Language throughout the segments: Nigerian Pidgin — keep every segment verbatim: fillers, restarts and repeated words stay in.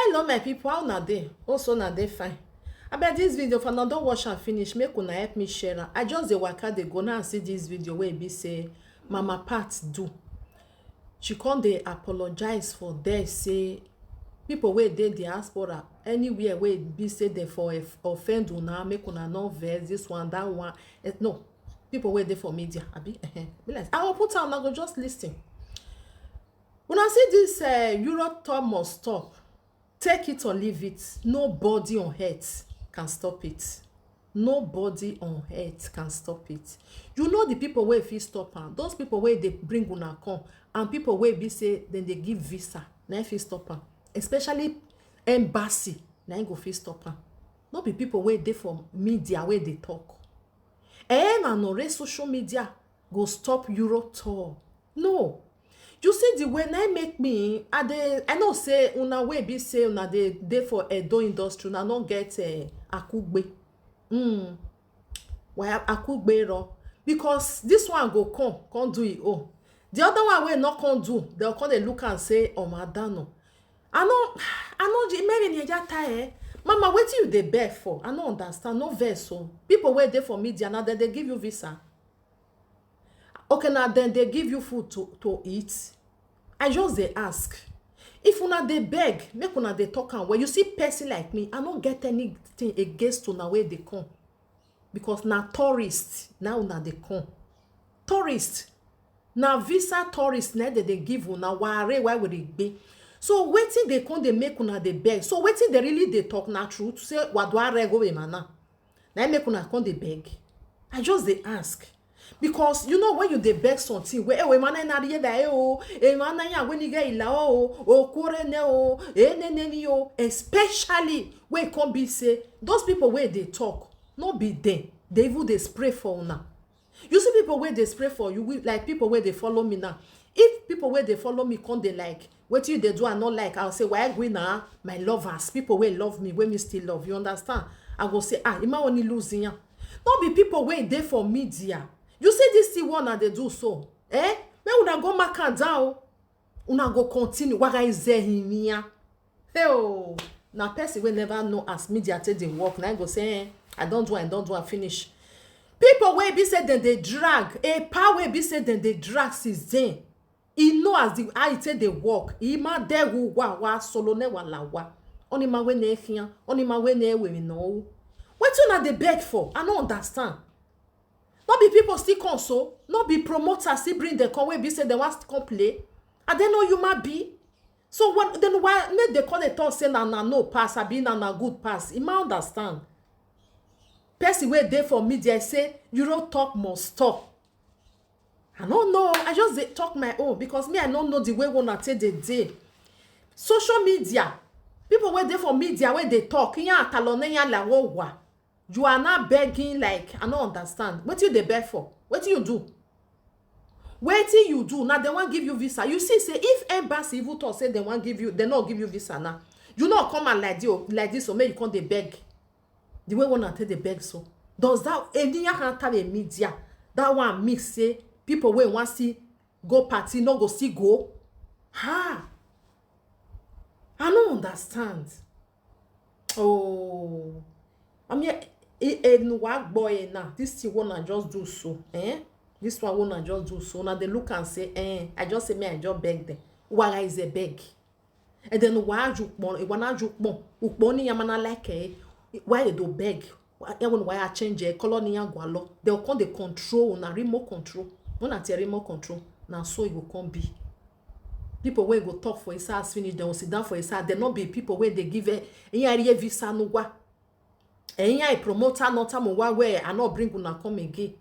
Hello my people, how una dey? Also una dey fine? Abeg, this video, if una don watch am finish, make una help me share am. I just dey waka dey go, now I see this video wey e be say Mama Pat do. She come dey apologize for there, say people wey dey diaspora, anywhere wey e be say dem for offend una, make una no vex, this one, that one. Eh, no, people wey dey for media, abi? Be like, I go put am, una go just listen. Una see this, eh, Europe tour must stop. Take it or leave it, nobody on earth can stop it. Nobody on earth can stop it. You know the people wey fit stop am? Those people wey dey bring una come and people wey be say dem dey give visa, na im fit stop am. Especially embassy, na im go fit stop am. No be people wey dey for media wey dey talk. Eh, na no raise social media go stop Europe tour. No. You see the way na im make me, I dey, I know say una wey be say una dey dey for Edo industry, una no get, eh, akugbe. Mm. Why akugbe ro? Because this one go come, come do e own. The other one wey no come do, dem come dey look am say, "Omo, adano." I no, I no, Mary Nyeja tire, eh? Mama, wetin you dey beg for? I no understand. No vex o. People wey dey for media, na dem dey give you visa? Okay, na dem dey give you food to, to eat? I just dey ask. If una dey beg, make una dey talk am well. You see, person like me, I no get anything against una wey dey come. Because na tourist, na una dey come. Tourist, na visa tourist, na dem dey give una, ware, why we dey gbe. So wetin dey come dey make una dey beg? So wetin dey really dey talk na truth? Say, "Wadwa rego be mana." Na im make una come dey beg? I just dey ask. Because you know when you dey beg something, wey, "Ewe mana na riye da e o, e mana ya we ni ge ila o, o kore ne o, e ne ne ni o," especially when e come be say those people wey dey talk, no be dem dey even dey spray for una. You see people wey dey spray for you, we, like people wey dey follow me now. If people wey dey follow me come dey like, "Wetin you dey do, I no like," I'll say, "Why gwe na, my lovers, people wey love me, wey me still love," you understand? I go say, "Ah, Ima only losing ya." No be people wey dey for media. You see this thing wey una dey do so, eh? Make una go mark am down. Una go continue. Waga is there in here. Hey, oh, na person wey never know as media take dey work, na im go say, "Eh, I don do am, I don do am finish." People wey be say dem dey drag, a power wey be say dem dey drag since then. E know as the, how e take dey work. E ma de wu wa wa solo ne wa la wa. Only man wey na here, only man wey na we no. Wetin una dey beg for? I no understand. No be people still come so? No be promoters still bring dem come wey be say dem wan still come play? Are they no human being? So when, then why make dem come dey talk say na, na no pass, abi na, na good pass? I ma understand. Person wey dey for media say Europe tour must stop. I no know. I just dey talk my own because me, I no know the way una take dey dey. Social media, people wey dey for media wey dey talk, yan atalone yan lawo wa. You are not begging, like, I no understand. Wetin you dey beg for? Wetin you do? Wetin you do? Now dem wan give you visa. You see say if embassy even talk say dem wan give you, dem no give you visa now. You no come out like this, like this, so make you come dey beg. The way una take dey beg so. Does that, any ya can tell a media, that one mean say people wey wan see go party no go still go? Ha! I no understand. Oh, I mean, e, e, no wa boy now. This thing wanna just do so, eh? This one wanna just do so. Now they look and say, eh, I just say me, I just beg them. Why is a beg? And then why you pon, why not you pon, uponi yamana like, eh? Why they do beg? Why, eh, when why I change, eh, colony and gualo? They'll come the control, na remote control. When I tell remote control, now so it will come be. People wey go talk for his house finish, dem go sit down for his house. Dem no be people wey dey give, eh, any area visa no wa. Eh, any promoter no time wa where I no bring una come again.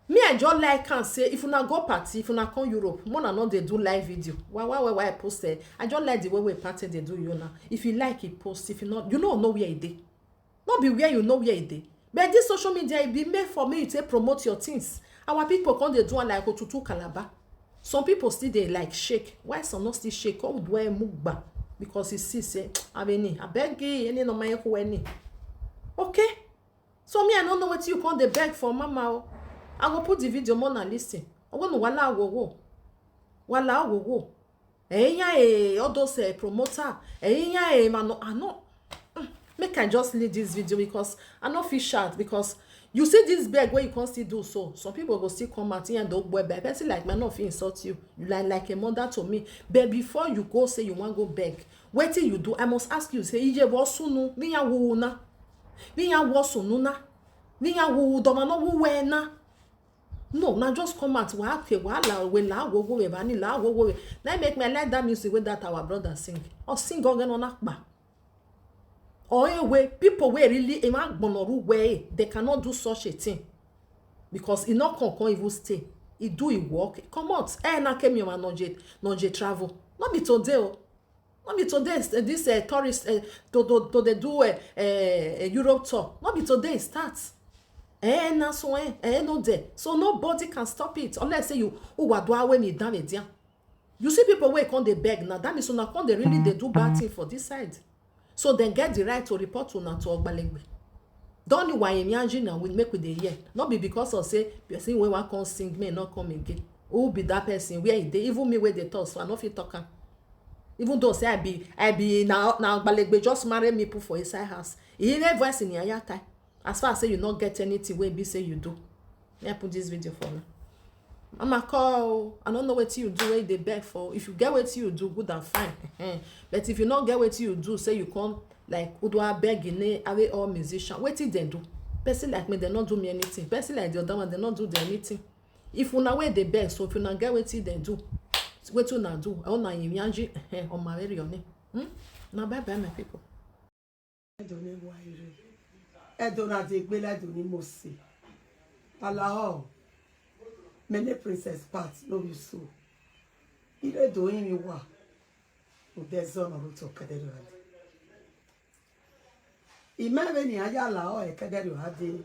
Me, I just like and say, if una go party, if una come Europe, more na no dey do live video. Why, why, why, why I post it? I just like the way we party they do you now. If you like it, post. If you not, you know, know where it dey. No be where you know where e dey. But this social media, e be made for me to promote your things. Our people come dey do am like otutu Calabar. Some people still dey like shake. Why some not still shake? Oh, do I mugba? Because he see say, "Abeni, I beg you, any no my any." Okay. So me, I don't know what you come dey beg for, mama. Oh. I go put the video more and listen. I want wala wo wo. Wala wo wo. Ẹ̀yin yẹn, eh, all those, eh, promoter. Ẹ̀yin yẹn, eh, ma no, I no. Mm, make I just leave this video because I no fit shout because you see this beg wey you come still do so. Some people go still come out here and don't beg. Person like me no fit insult you. You like, like a mother to me. But before you go say you wan go beg, wetin you do? I must ask you, say, "Ije wo sunu, ni ya wo na? Ni ya wo sunu na? Ni ya wo doma no wo we na?" No, na just come out. Wa ke wa la we la wo wo we ba ni la wo wo we. Na make me like that music wey that our brother sing. Or sing again on akpa. Or a way, people wey really, e ma gbonoru way, they cannot do such a thing. Because e no come, come even stay. E do e work, e come out. Eh, na came your man no je, no je travel. No be today o. No be today, eh, this, eh, tourist, eh, to, to, to dey do, eh, eh, eh, Europe tour. No be today e start. Eh, na so, eh, eh, no dey. So nobody can stop it unless say you, who wa do away me down there. You see people wey come dey beg now, that means una come dey really dey do bad thing for this side. So dem get the right to report una to Ogbalegbe. Don you why imagine na we make we dey hear. No be because of say person wey wan come sing me no come again. Who be that person? Where e dey? Even me wey dey talk, so I no fit talk am. Even though say I be, I be na, na Ogbalegbe just marry me put for inside house. E hear voice in yaya tie. As far as say you no get anything wey be say you do. Let me put this video for now. Mama call, I don't know what you do wey dey beg for. If you get what you do, good and fine. But if you no get what you do, say you come like Udwa beg in a away all musician. Wetin dem do? Person like me, they not do me anything. Person like the other one, they not do them anything. If una wey dey beg, so if una get wetin dem do, wetin una do, una yin yanji, eh, on my area, ne? Hmm? Na bye bye, my people. Edo ni wa ire. Edo na de gbe la Edo ni mo se. Alaho. Many princess part no be so. Ire do yin mi wa. Ude zo no ruto kedere ade. Ime be ni aya la o e kedere ade.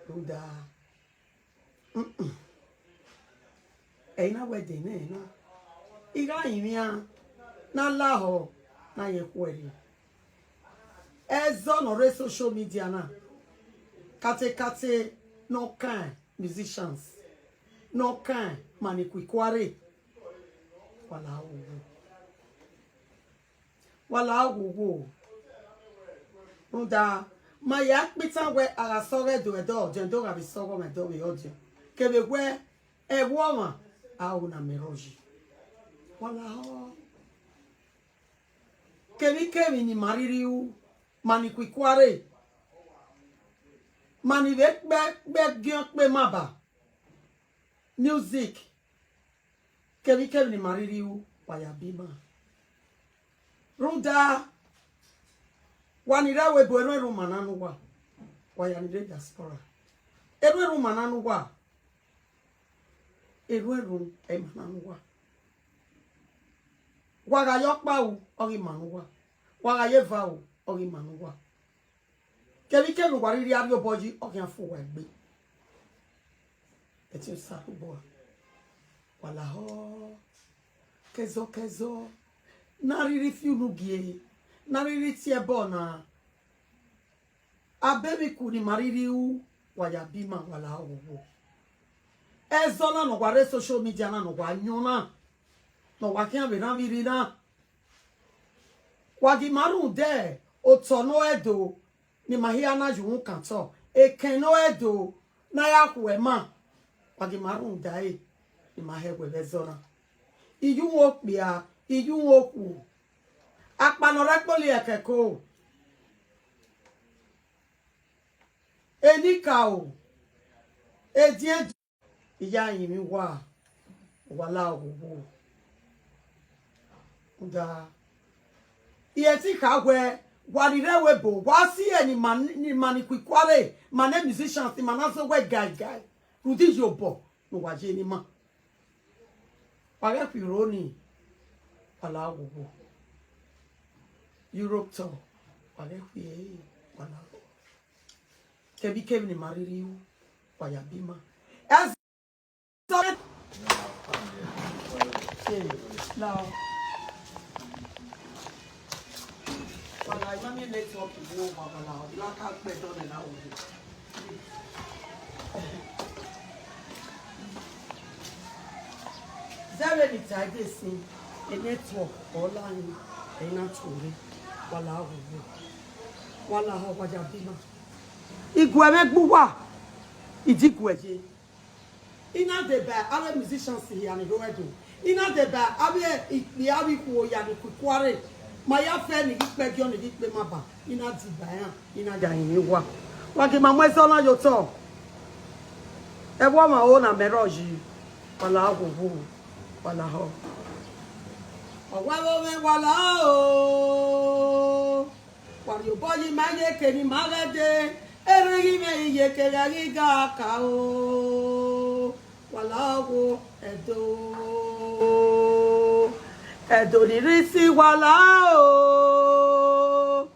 Ruda. Mm-mm. Ẹ̀yin náà wẹ̀ dé náà náà. Ìrá ìrìn à náà láhọ̀ náà yẹ kú ẹ̀rí. Ẹ zọ́nà rẹ social media náà. Kàtẹ́kàtẹ́ no kind musicians. No kind maniquiquare. Wàhálà owó. Wala wowo. Nda, ma ya kpita we ara sore do edo, jendo rabi soro me do we odio. Kebe we, e wo ma, a una meroji. Wala ho. Kemi kemi ni mariri u, maniquiquare. Mani ve kpe, kpe gion kpe maba. Music. Kemi kemi ni mariri u, wa ya bima. Runda, wa ni re we bo ero ero mananu wa. Wa ya ni re diaspora. Ero ero mananu wa. Ero ero e mananu wa. Wa ga yo pa u, ori manu wa. Wa ga ye va u, ori manu wa. Kemi kemi wa riri ari oboji, ori an fu wa gbe. Eti o sa ku bo. Wala ho. Kezo kezo. Na riri fi unu gie. Na riri ti e bo na. Abe mi ku ni mariri u, wa ya bima wala ho wo. Ezo na no wa re social media na no wa nyo na. No wa kian be na viri na. Wa gi maru de, oto no edo, ni ma hia na ju un kan to. Eke no edo, na ya ku e ma. Wa gi maru da e, ni ma he we ve zona. Iyu wo pia, iyu wo ku. Akpa no re poli eke ko. Eni ka o. E die iya yin mi wa. Wala wo wo. Da. Iye ti ka we, wa ni re we bo, wa si e ni man, ni maniquiquare, mane musicians, ni manazo we guy guy. Rudi yo bo, no wa je ni ma. Wa re fi roni. Wala wo wo. Europe tour. Wa re fi e, wala wo. Kebi kebi ni mariri u. Wa ya bima. As Sorry. Hey, now. Wala, imami network is no wala. Ilaka pe don na o. Zero ni tide sin. Network online, ena tore. Wala wo. Wala ha waja bima. Igwe me gbuwa. Idi gwe je. Ina de ba awe musicians here ni roedo. Ina de ba awe ikpe awe kuo ya ni kukware. Ma ya fe ni gikpe gyo ni gikpe maba. Ina di ba ya. Ina ya ni wa. Wa gi ma mwe so na yo to. E wo ma o na meroji. Wala wo wo. Wala ho. Wa wo me wala o. Wa yo bo yi ma ye ke ni ma ga de. Ere gi me ye ke ga gi ga ka o. Wala wo edo. Edo ni risi wala o.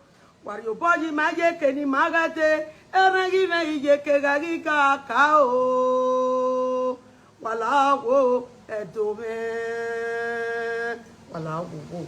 Wa yo bo yi ma ye ke ni ma ga de. Ere gi me ye ke ga gi ga ka o. Wala wo edo me. Wala wo wo.